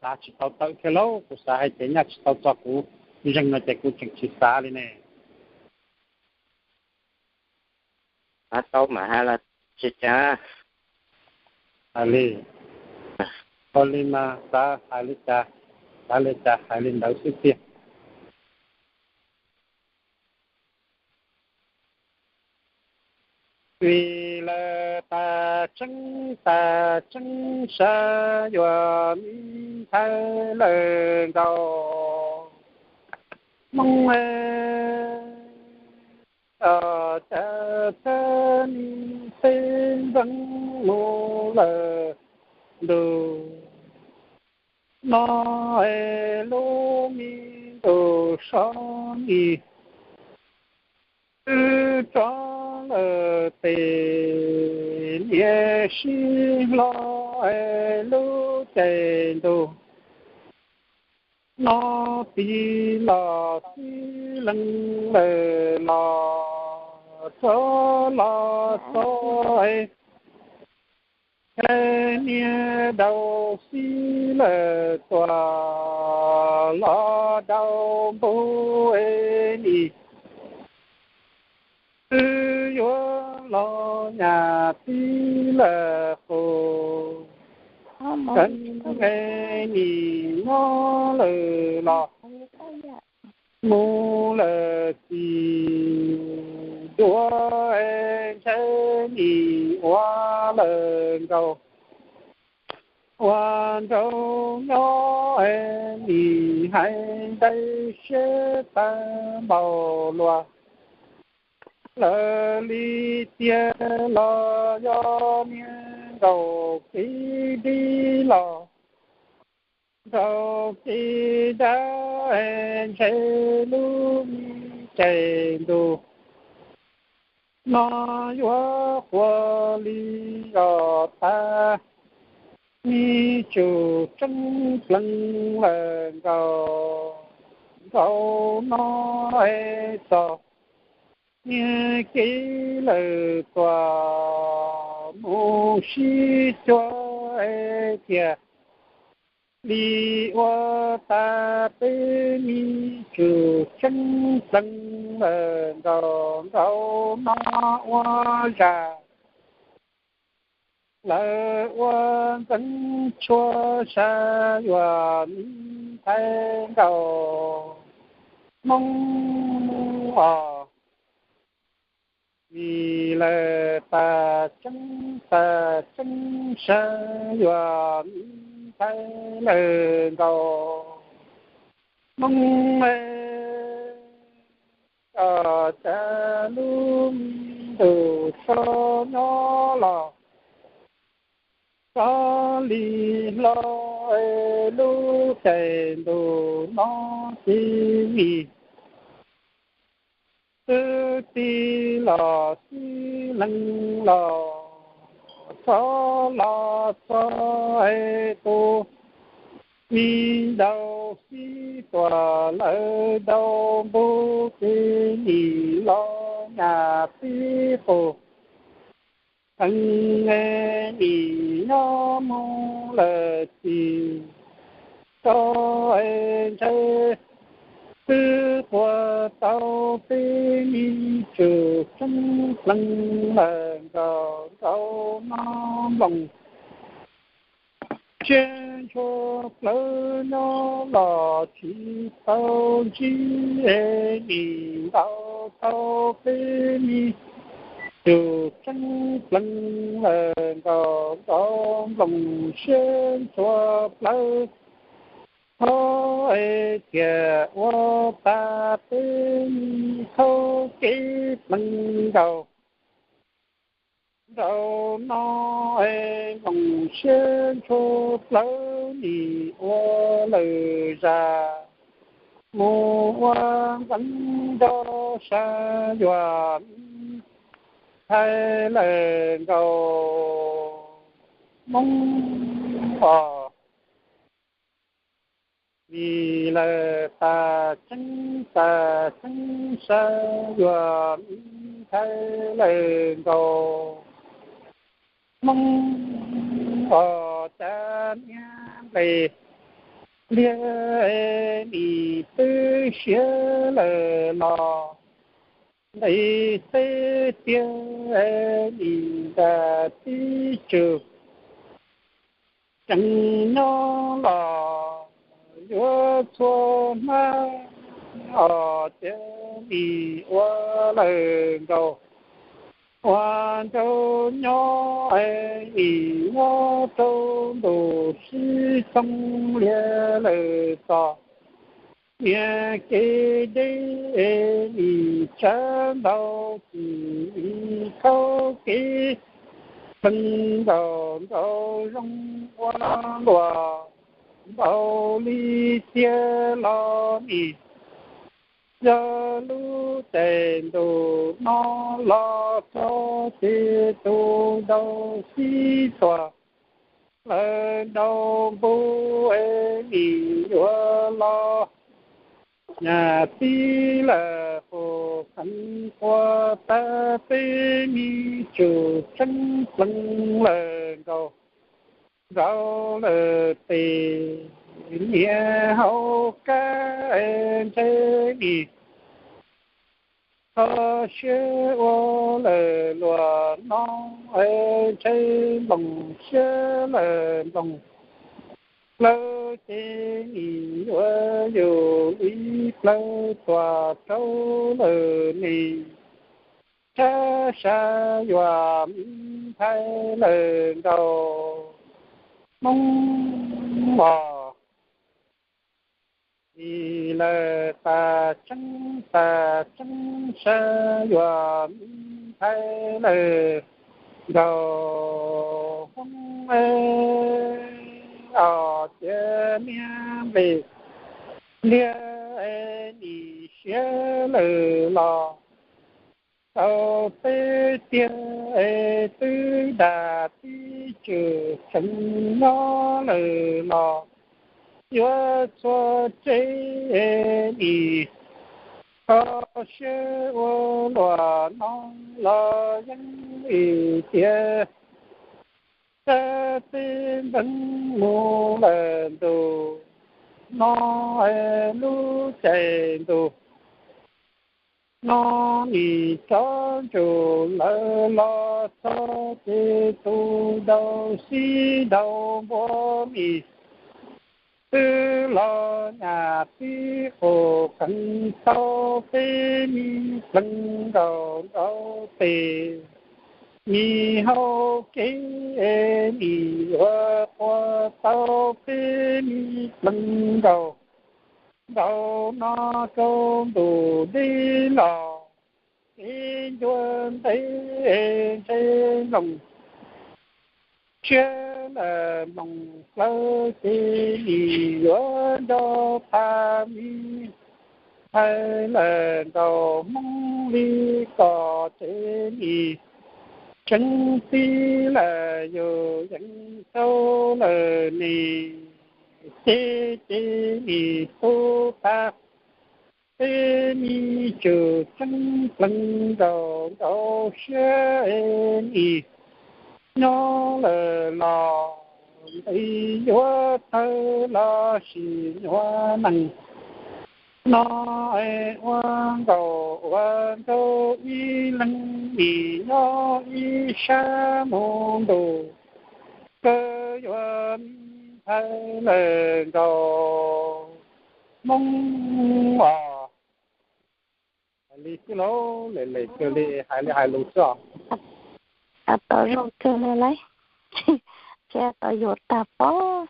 Xav tsis tau tawm thiab lauj, kuv xav hais tias nyaj tsis tau txog kuv zeeg no ces kuv tseem tsis xav li ne. Xav tau mam hais los tsis cas. Hais li, ua li mas xav hais li cas, xav li cas hais li ntawd xwb tiag. Vim lawm tas tseeb tas tseeb sav yuav mi nthaij lawm nkaus. Hmoob es, cas txawm mi teb nkeeg mus lawm ntu no es lub me ntu so nis twb tso lawm tes niam sib hlo es lub caij ntuj no tig los xib leej lawm los txog los txog es niag daus xib lawm tuaj los daus npug es nim twb yuav los nyam tib lawm qus, tseeb es nim nyob lawm los mus lawm txij duav es ntshe nim ua lawm nkaus. Ua nraug nyob es nim hais ntawd siab tawv npaum luaj. Lawv li tiag los yog niag nkaus kev dib los, nkaus kev dab es ntshe lub me caij ntuj no yuav quas li os tas, me tsum tseeb pleev lawm nkaus nkaus no es txog niag kev lawm tuaj mus sib cuag es thiaj li ua tas peb me tsum tseeb pleev lawm nkaus nkaus no ua zaj lawv ua ntxeev tshuaj sav yuav mi nthaij nkaus Hmoob os. Vim lawm tas tseeb tas tseeb sav yuav mi nthaij lawm nkaus Hmoob es, cas lub me ntuj so nyob los so li hlo es lub caij ntuj no tib mis twb tig los xib leeg los txog los txog es tus me daus xib tuaj lawm daus npug ces nim los nyam tib qus heev es nim nyob mus lawm txij tso es ntshe twb quas tau peb me tsum tseeb pleev lawm nkaus nkaus no nplooj siab ntshua plawv nyob los tsis tau ntsib es nim ntaus tau peb me tsum tseeb pleev lawm nkaus nkaus nplooj siab ntshua plawv tho es thiaj ua tas peb me thaub kev pleev nkaus nraum no es nplooj siab ntshua plawv nim ua lawm zaj mus ua ntxeev nrog sav yuav mi nthaij lawm nkaus Hmoob os. Vim lawm tas tseeb tas tseeb sav yuav mi nthaij lawm nkaus Hmoob os. Cas niag nplej liag es nim twb siav lawm los, nqis xeb tiag es nim nram tib tswm tseem nyob los yuav txhua hnab os, ces nim ua lawm nkaus ua nraug nyob es nim nyob rau ntu sib xoo liag lawm txog niag kev deb es nim tsab ntau txim, nim khaub kev pleev nkaus nraum zoov ua luam npaum li tiag los nim yog lub caij ntuj no los txog ces tus ntau xib tuam lawm nraum npua es nim yuav los nyam tib lawm qus qees qua tag peb me tsum tseeb pleev lawm nkaus nraum lawm tes niag hauv kab es ntshe nim txhob siab ua lawm luag no es ntshe nploos siab lawm nploos plawv ces nim yuav yus li plawv tuam rau lawm ne. Sab sab yuav me ntxhais lawm nkaus Hmoob os. Lim lawm tas tseeb tas tseeb sab yuav me ntxhais lawm nkaus Hmoob os, cia niag npe liag es nim siav lawm los tau peb tiag es twb dag tib tswm tseem nyob lawm los yuav txhua tsev es nim txhob siab ua luaj no los yeej ib tiag. Sab teb nteev mus lawm ntu no es lub caij ntuj no nim tsob ntsuj lawm los txog ces tus ntau xib ntau npua nim twb los nyam tib qus qees tau peb me pleev nkaus nraum tes, nim hauv kev nim yuav qua tau peb me pleev nkaus nraum no rau ntu deb los kev ncua ntev ntshe nploos siab lawm nploos plawv ces nim yuav nco tas me ntxhais lawm nkaus Hmoob li kom tsev nim tseeb tib lawm yus yeej tau lawm ne. Ces ces nim tu tas peb me tsum tseeb pleev nkaus nraum siab es nim nyob lawm los nqis yuav tawg los sis nyuaj nees no es ua nkaus ua nraug ib leeg nim nyob ib sab mus ntu kawg yuav me ntxhais lawm nkaus Hmoob os. Hais li xwb lauj, lem lem kawg li, hais li hais lus xwb os. Tau zoo kawg li lauj, thiab tau yuav tag pob.